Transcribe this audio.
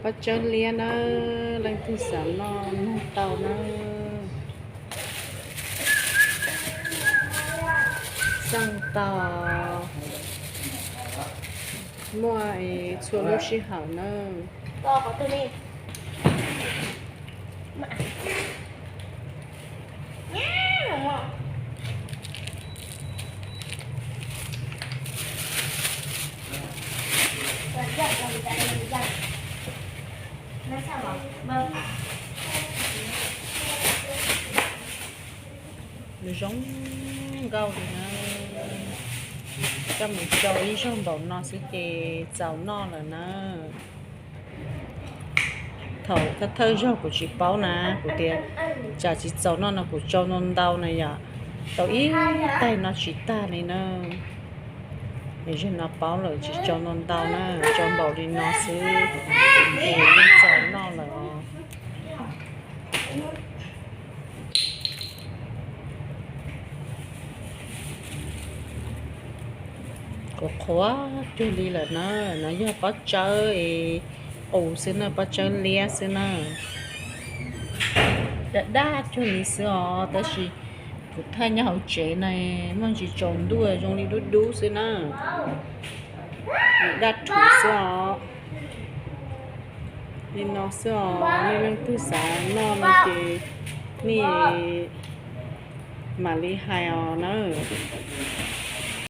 Pob tsawb liab nawb, leej twg xav noj nug tau nawb. Xeej tau, muaj txhua lub sij hawm nawb. Nws zoo nkauj li na. Coj mus rau ib zaug npaum no xwb ces txaus noj lawm na. Thaum thawj thawj zaug kuv tsis paub na, kuv tias tsam tsis txaus noj no kuv tsau ntau ntau na yom. Tau ib tais no tsis tag li na. Zaum no paub lawm tsis tsau ntau ntau na, tsau npaum li no xwb ces yeej txaus noj lawm os. Kuv qhuav cuag li lawm na, no yog pob tsawb qus xwb na, pob tsawb liab xwb na. Daj daj cuag li xwb os, tab sis kuv thaij nyob hauv tsev na, muaj ntsis tsaus ntuj zoo li dub dub xwb na. Daj rhuv xwb os. Li no xwb os, nej leej twg xav noj no ces nej mam li hais os nawb.